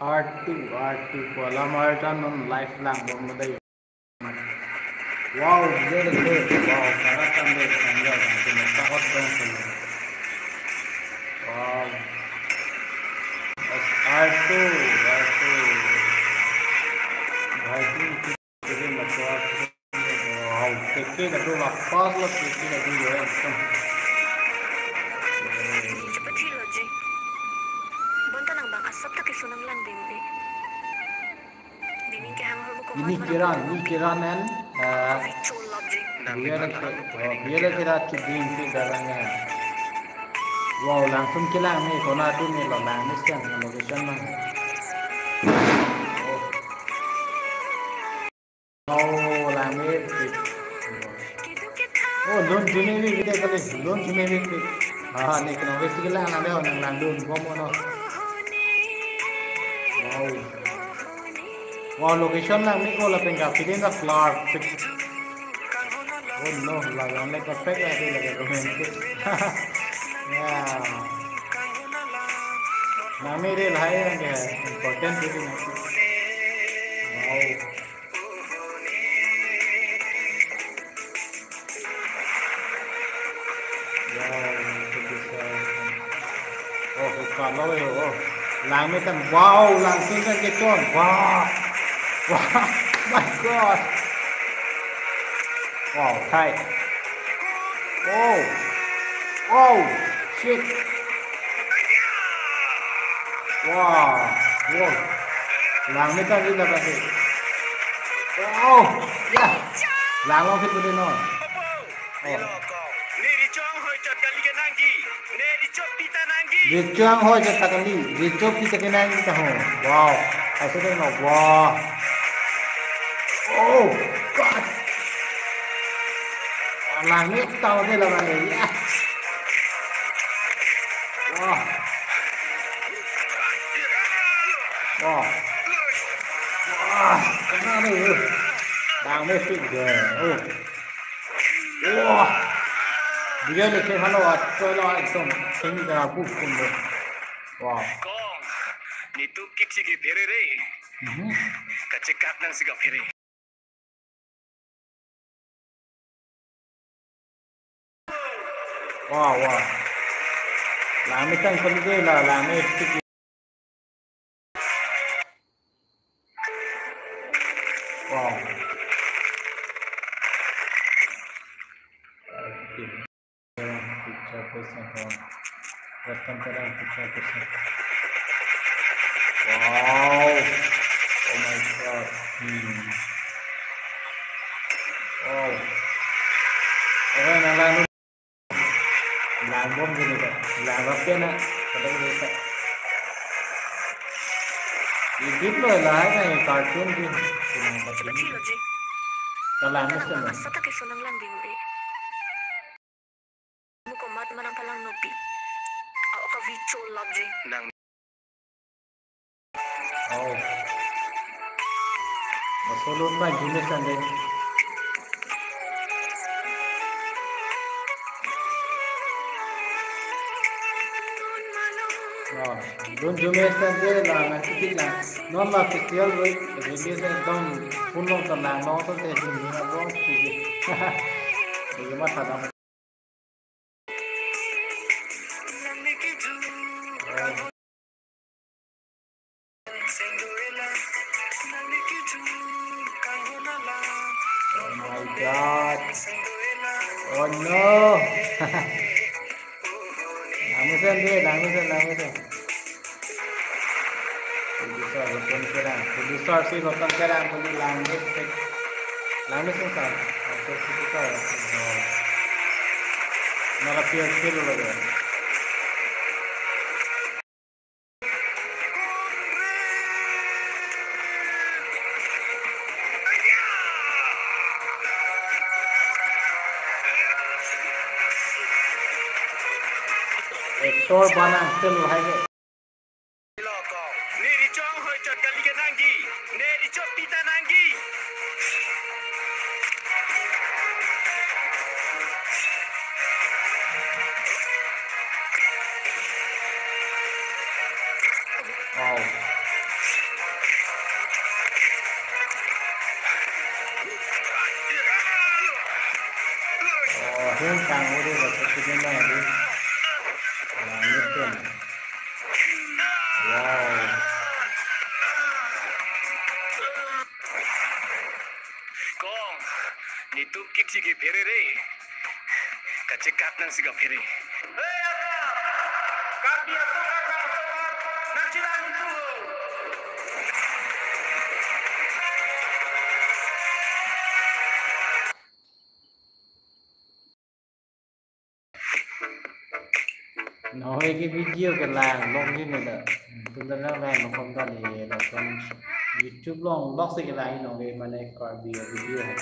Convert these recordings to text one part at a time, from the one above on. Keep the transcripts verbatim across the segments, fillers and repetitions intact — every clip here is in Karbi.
R two, R two, ko alam R two non live langbom dei. Wow, very good. Wow, karat tanglo, tanglo, tanglo, takot dong solo. Wow. That's R two, R two. Bhai, tu, tu, tu, tu, wow, keke kadokave, la pas la keke kadokave, ekdom. Bonta nang bang asap ta kesunang lang ding deh. Dini ke hang hormu ko ini mat kiran, mana ini kiran en, eh, Vichol lobjing. Biar ke, oh, biar ke rat ke ding ke dalam en. Wow, langsung kelang ni, kona tu ni lo lang ni siang, location lang. Oh. Oh, lang ni. Oh, lun juni ni kita kali, lun juni ni. Ah, ni kena wes kelang na deh, nang lang lun, bom ono. Wow. Wow, location lang ni ko lapen ka feeling ka flower. Oh no, la yang le ka pek la de la romantic. Yeah. Nami re lahai yang ke important tu na. Wow. Wow, itu bisa. Oh, buka lo yo. Oh. Langmesen, wow, langsung kan keton. Wow. Wow, my God. Wow, tight. Oh. Oh, shit. Wow. Wow. Langmesen kita kasih. Wow. Ya. Langlo kita deh no. Oh. Neri chong hoi chot kali ke nangji. Neri chot pita nangji. Neri chong hoi chot kali. Neri chot pita ke nangji ta ho. Wow. Asal no. Wow. Oh God. Langmesen tahu deh lah bang. Ya. Wah. Wah. Wah. Kena deh. Langmesen deh. Oh. Wah. Dia ni ke halo at ko lo ekdom sing da bu kun lo. Wah. Kong, netum kipsi ke phere re. Mhm. Kachekak nangsi ka phere. Wah, wah. Langmesen kali deh la, langmesen. Wow. Okay. Picture person, oh. Welcome to the picture person. Wow. Oh my God. Hmm. Wow. Okay, nang lang Langbom gini ka. Langbom ke na. Pada gini ka. Edit lo lahai na cartoon ke. Senang pati. Kalang mesen lo. Asa ta kesunang lang ding deh. Muko mat manang palang nopi. Ako ka Vichol lobjing. Nang Oh. Masolun ma jumes ande. Oh. Lun jumes ande la nang kitik la. Non la festival release ekdom full long ta lang no to te jumes abang kitik. Ini mah sadang. Oh my God. Oh no. Langmesen deh, langmesen, langmesen. Producer Ratan Terang. Producer si Ratan Terang, puli langmesen. Langmesen sa. Actor producer. Oh. Nara P S P lo lagi. Actor bana still hai ke. Loko. Neri chong hoi chot kali ke nangji. Neri chot pita nangji. Wow. Nang sigap here. Hei, Karbi aso, Karbi aso, nang chilang itu. Nahoi ke video kelang long ji ne da. Tun da lang lang kom ta le da kom YouTube long lok si kelang nong le mane Karbi video hai.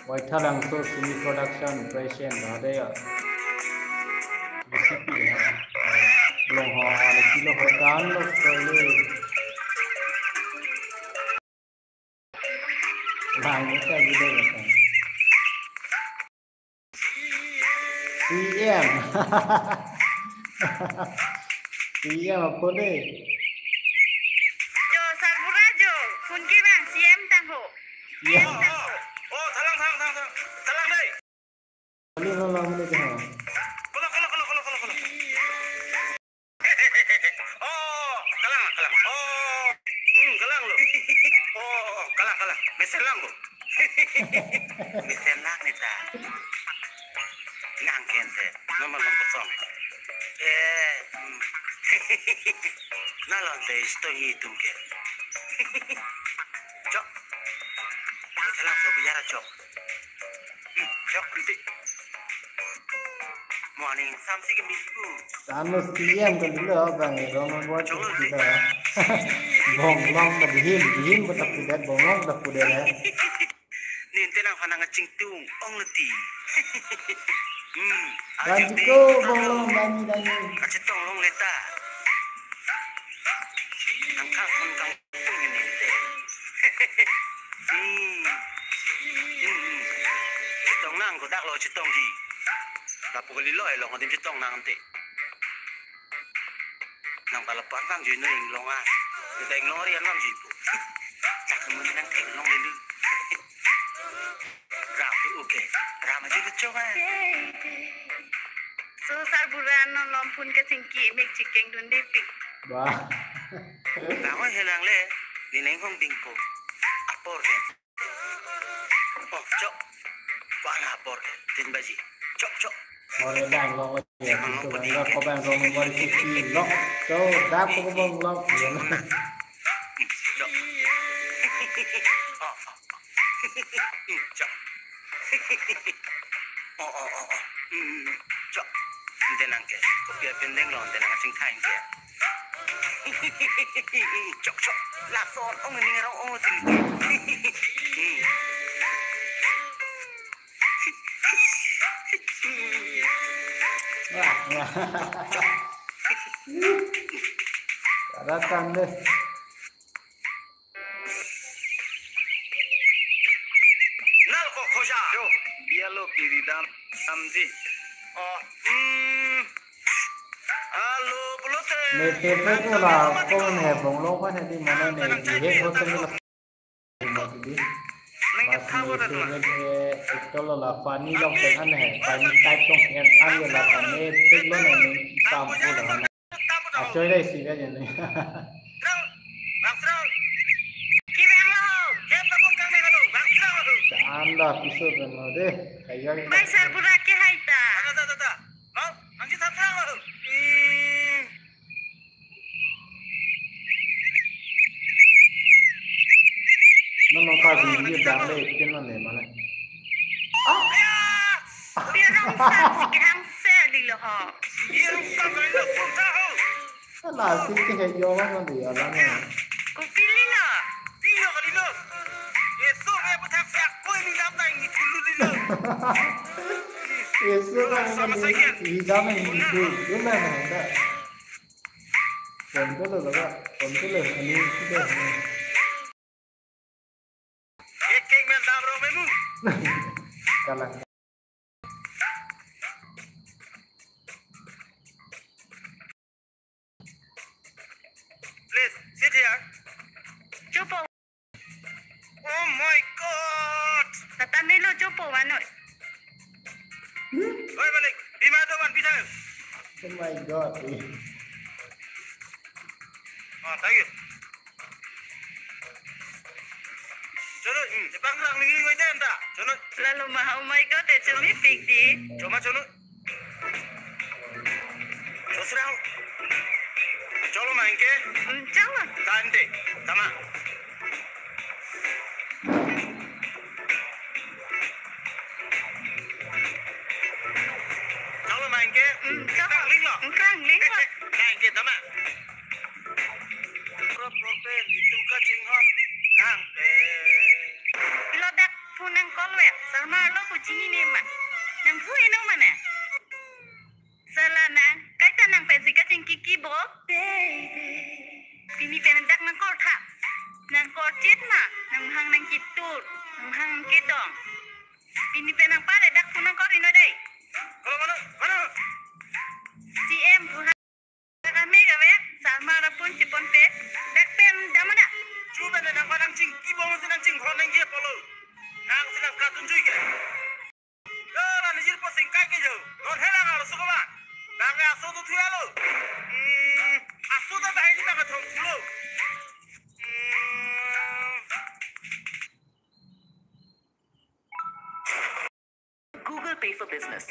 Waithalangso Sumi Production present da de ya. Recipe ya. Long ho ale kilo ho download kar le. Lang ita video ka. C M. C M apa ni? Jo, sarbura jo. Phone ke bang C M tang ho. Ya. Oh, oh, oh, thalang, thalang, thalang, thalang. Thalang dei. Kali lo lang ni kah? Kalo, kalo, kalo, kalo, kalo, kalo. Oh, kalang, kalang. Oh, hmm, kalang lo. Oh, oh, oh, kalang, kalang. Mesen lang ko. Mesen lang ni ta. Nang kente. Nama long kosong. Eh, hmm. Nalong te isto hitung ke. Chok. Kalang so biar chok. Chok, nanti. Morning, samsi ke misi bu. Tanu C M ke dulu, bang, roman buat kita. Bonglong ke bihim, bihim betak tidak, bonglong tak kuda ya. Nin tenang hanang acing tung, ong leti. Hmm, dan ayo jiko deh, bonglong, dani, dani. Acetong long leta. Angkang, angkang. Hmm. Hmm. Cetong nang kodak lo cetong ji. Lapu kali lo elong adim cetong nang ante. Nang pala par nang ji no inglong a. Kita inglong ari nang ji pu. Tak mun nang ke inglong lelu. Ram tu oke. Ram aja lucu kan. So sarbura no lom phone ke singki mek chikeng dun dipik. Wah. Kawan helang le, ni neng hong dingpo. Apor ke. Oh, chok. Wah, na apor ke. Tin baji. Chok, chok. Ore dang lo ya. Emang itu apa bang, dia ke? Ko bang rong mori kiki lo. Tuh, dak ko bang lo. Chok mana? Chok. Oh, oh, oh. Chok. Oh, oh, oh, oh. Hmm, chok. Ante nang ke. Kopi apin deng lo, ante nang ching thang ke. Chok, chok. Lason, ong ni ngarong, ong tin. Wah, wah. Chok. Ada tanda. Nal ko khoja. Jo, bialo piri dam, damji. Oh, hmm. Alo, pulote. Ne tepe ko la, ko ne bonglong pa ne di mane ne, di he ko tengah la. Nang ke thago ta tu. Actor lo la, funny long pen an he, funny type long pen an lo la, funny actor lo ne, ne, tam ko la. Achoi dai si ka jene. Rang, rang, rang. Ki bang lo? He ta pun kang ni lo. Rang, rang lo. Anda piso kan lo de. Kaya. Bai sarbura ke hai ta. Ada, ada, ada, ada. Mau? Anji ta rang lo. Hmm. No, no, ka di ni dang le, kin no ne mane. Aya! Dia rong sang si kerang se di lo ho. Dia rong sang kali lo, sung ta ho. Ala si ke he yo ma di ala ne. Kopi lilo. Lilo kali lo. Eso me puthak sak koi ni dam ta ini dulu lilo. Eso kan sama saja. Ini dam ini dulu. Dulu mana ada. Control lo ba, control lo, ani kita. Ek ek men dam rong memu. Kalang. Please, sit here. Chupo. Oh my God! Tata melo chupo wano. Oi, balik. Bima do wan pidal. Oh my God. Oh, thank you. Chalo, hmm. Bang rang ling ling oi den ta. Chono. Lalo ma, oh my God, eh, chomepik di. Choma chono. Chosrang. Cholo ma anke. Hmm, cholo. Tante. Tama. Cholo ma anke. Hmm, cholo. Krang linglo. Krang linglo. Anke tama. Pro pro pe litum kachinghon nang pe. Pilo dak phone nang call vek. Sarmar lo pu chinine ma. Nang phu inong mane. Sala nang, kaita nang pensi kachingki kibo. Pini pen dak nang call tha. Nang call chet ma, nang hang nang kitur, nang hang kedong. Pini pen nang pare dak phone nang call ino dei. Kono, kono, kono. C M pu ha. Kame kave, sarmar apun chipon pe, dak pen damana. Chu pen nang pa nang chingki bong si nang chinghon nang je polo. Nang si nang katun jui ke. Yo, la nijir po singkai ke jo. Non helang alo suko ba. Nang ke aso tu thuya lo. Hmm, aso ta bahini ta ke thong thulo. Hmm. Google Pay for Business.